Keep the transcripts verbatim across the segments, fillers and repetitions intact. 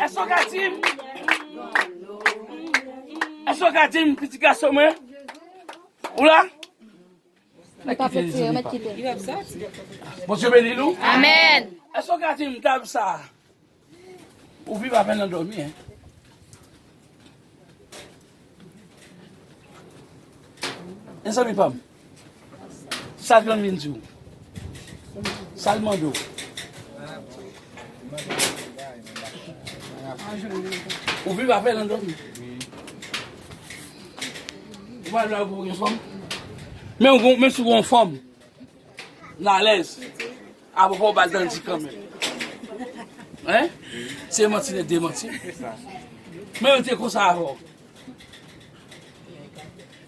Èske w ka di m? Èske w ka di m, pitit gason mwen? Ou la? Mèt kite li, Jenifa. Bondye beni nou. Amèn. Èske w ka di m, dam sa a, ou viv avè l nan dòmi, en? Mezanmi pa m, sa l grann vin di w? Sa l mande w? Ou viv avè l nan dòmi? Ou pa vle pou gen fanm? Men ou gon, menm si w gon fanm, n alèz. Apre fò w ba l tande kanmenm. Hein? Se manti nèt demanti. Men yo te konsa avè w.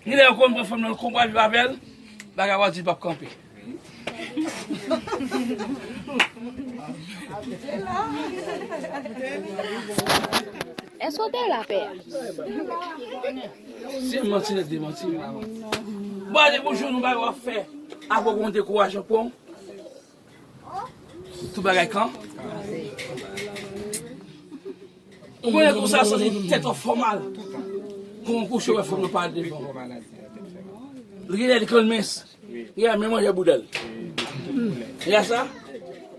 Genlè yo konn pran fanm nan, l konprann viv avè l, bagay w ap di l p ap kanpe. Èske w te la, pè? Se manti nèt demanti. Bon, depi jou nou bagay w ap fè, apre w gon dekourajan pran w. Tout bagay kan. Ou konnen konsa santi tèt w ap fè w mal. Kon w kouche, w wè fanm nan parèt devan w. Li genlè li konn mens. Li genlè menm manje bouda l. Li a sa?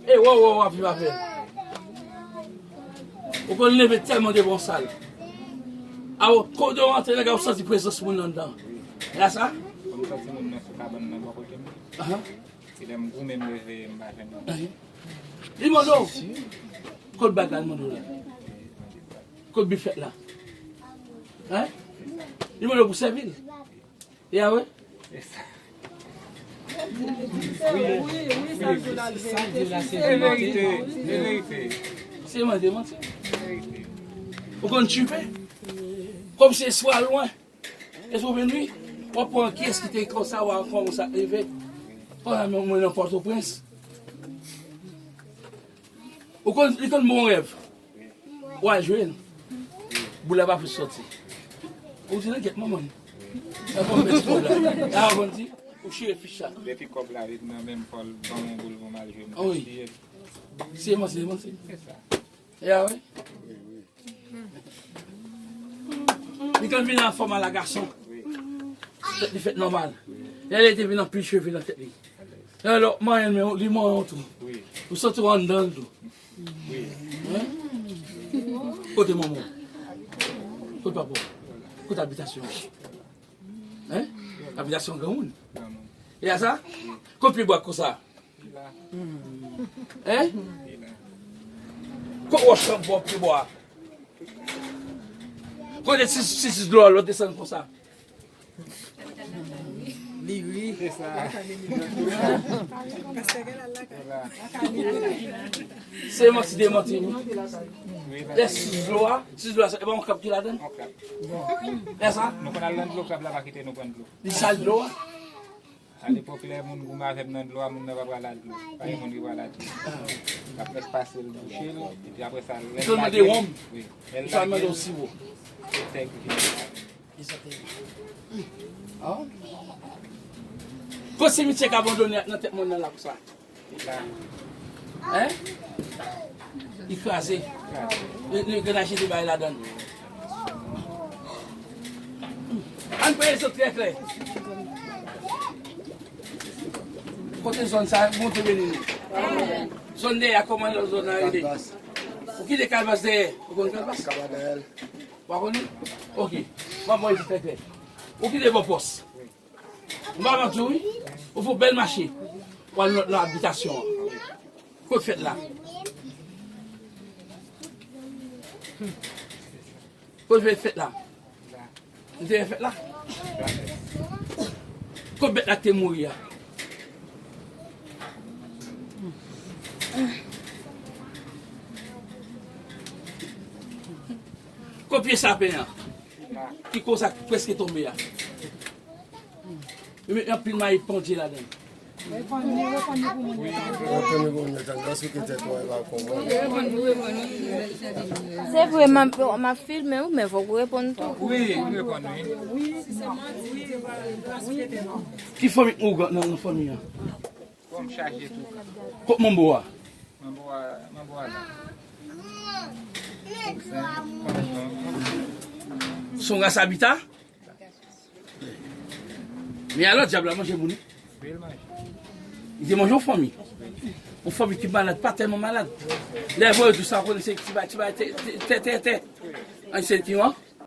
E wè, wè, w ap viv avè l. Ou konn leve tèlman devan w sal. Awo, kote w antre nan kay ou santi prezans moun anndan. Li a sa? Kòm santi moun nan sou kabann nan bò kote m. Ahan. Se lè m goumen m leve, m pa jwenn moun. Li mande w, kot bag la, li mande w la? Kot bifèt la? Hein? Li mande w pou sèvi l. Ya wi? Se sa. Wi, wi, wi, sa l di la, se verite. Se verite. Se mande manti. Ou konn tchipe? Kòmsi espwa lwen. Èske w vin wi? W ap pran kiyès ki te konsa, w a kòmanse ap leve. Pandan mwen, mwen nan Pòtoprens. Ou konn, li konn bon rèv. W al jwenn. Boul la pa fouti sòti. Ou di nan gèt manman l. Nan fò mèt kòb la. La w konn di, ou chire fich la. Depi kòb la ret nan men m, fò l ban m yon boul pou m al jwenn. Wi. Se manti, se manti. Se sa. Ya wi. Li konn vin an fòm ala gason. Tèt li fèt nòmal. Lè li te vin anpil cheve nan tèt li. Lè lòt manyen l, men li manyen w tou. Ou santi w anndan l tou. Hein? Kote manman w? Kote papa w? Kote abitasyon w? Hein? Abitasyon granmoun. E a sa? Kote pye bwa konsa? Hein? Kot wòch lan bò pye bwa? Kote ti, ti, ti dlo a lòt desann konsa? Li ri. Se sa. Se manti demanti wi. Lè sis dlo a, sis dlo a, se pa yon krab ki ladan l? Lè sa? Nou konn al nan dlo, krab la pa kite nou pran dlo. Li sal dlo a? Alepòk, lè moun goumen avè m nan dlo a, moun nan pa pral al dlo. Pa gen moun ki pral al dlo. L ap mèt pase l bouche l, epi apre sa, lè l lage l, wi, lè l lage l, se tèg ki vin pran. Kot simityè k abandone nan tèt mòn nan la konsa? Hein? Li kraze. Li, li gen aje de bagay ladan l. Ann pran egzanp trè klè. Kote zòn sa a, Bondye beni nou. Zòn dèyè a, kòman zòn nan rele? Ou kite Kalbas dèyè. Ou konn Kalbas? Ou pa konnen? Ok. M ap voye di trè klè. Ou kite bò pòs. M pa manti w, wi. Ou fè yon bèl mache. Ou al nan, nan abitasyon an. Kot fèt la? Kot fè fèt la? Ou te fè fèt la? Kot bèt la te mouri a? Kot pye sapen an? Ki konsa ki prèske tonbe a? Yo met anpil mayi pandye ladan. Reponn li pou moun yo tann. Reponn li pou moun yo tann. Paske tèt ou e pa konprann. Se vre, m ap, m ap filme w, men fòk ou reponn tou. Wi. Ki fanmi ou gen nan, nan fanmi an? Kòm chaje tou. Kot manbo a? Manbo a, manbo a la. Se yon ras abita? Men alò, dyab la manje moun, wi. Wi, l manje. Li te manje yon fanmi. Yon fanmi ki malad, pa tèlman malad. Lè voye tou sa, konnen se ti bay, ti bay, tè, tè, tè, tè. An, se ki, an?